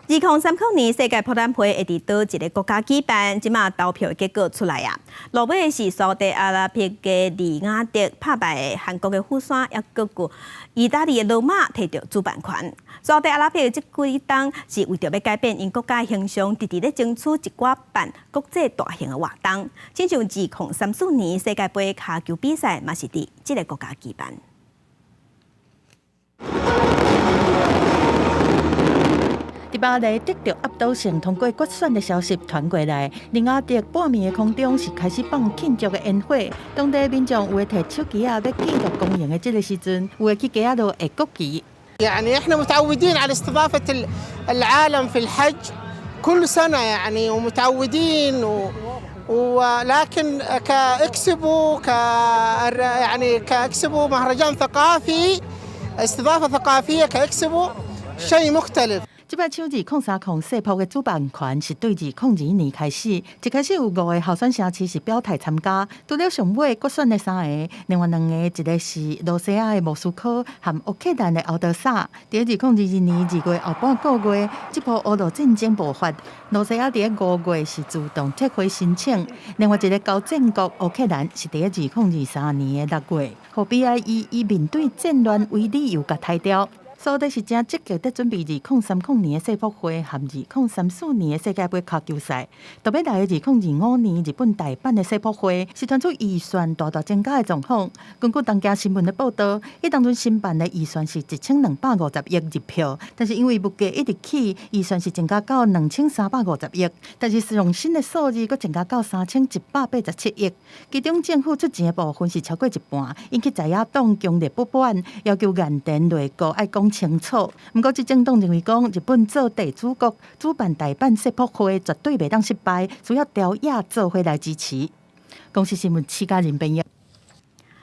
2030年世界博覽會會佇佗一个國家舉辦，這馬投票結果出來啊！落尾是沙特阿拉伯的利雅得拍敗韓國的釜山，抑閣有意大利的羅馬提著主辦權。沙特阿拉伯這幾冬是為著欲改變𪜶國家形象，直直咧爭取一寡辦國際大型的活動，親像2034年世界盃跤球比賽，嘛是佇這个國家舉辦。佇巴黎得著壓倒性通過決選的消息傳過來，利雅得半暝的空中是開始放慶祝的煙火。當地民眾有的提手機仔欲記錄光榮的這个時陣，有的去街仔路下國旗。 يعني احنا متعودين على استضافة العالم في الحج كل سنة يعني ومتعودين ولكن كإكسبو يعني كإكسبو مهرجان ثقافي استضافة ثقافية كإكسبو شيء مختلف。這擺搶2030世博的主辦權是對2022年開始，一開始有五个候選城市是表態參加，除了上尾決選的三个，另外兩个一个是羅西亞的莫斯科和烏克蘭的敖德薩。佇2022年2月後半個月，這波烏俄戰爭爆發，羅西亞佇5月是自動撤回申請，另外一个交戰國烏克蘭是佇2023年的6月，予 BIE 以面對戰亂為理由共刣掉。沙特是誠積極佇準備2030年的世博會和2034年的世界盃跤球賽。特別來的2025年日本大阪的世博會是傳出預算大大增加的狀況。根據東京新聞的報導，彼當陣申辦的預算是1250億日票，但是因為物價一直起，預算是增加到2350億，但是上新的數字閣增加到3187億。其中政府出錢的部分是超過一半，引起在野黨強烈不滿，要求岸田內閣愛講清楚。毋過，執政黨認為講，日本做地主國，主辦大阪世博會絕對袂當失敗，需要朝野做伙來支持。公視新聞，徐嘉仁編譯。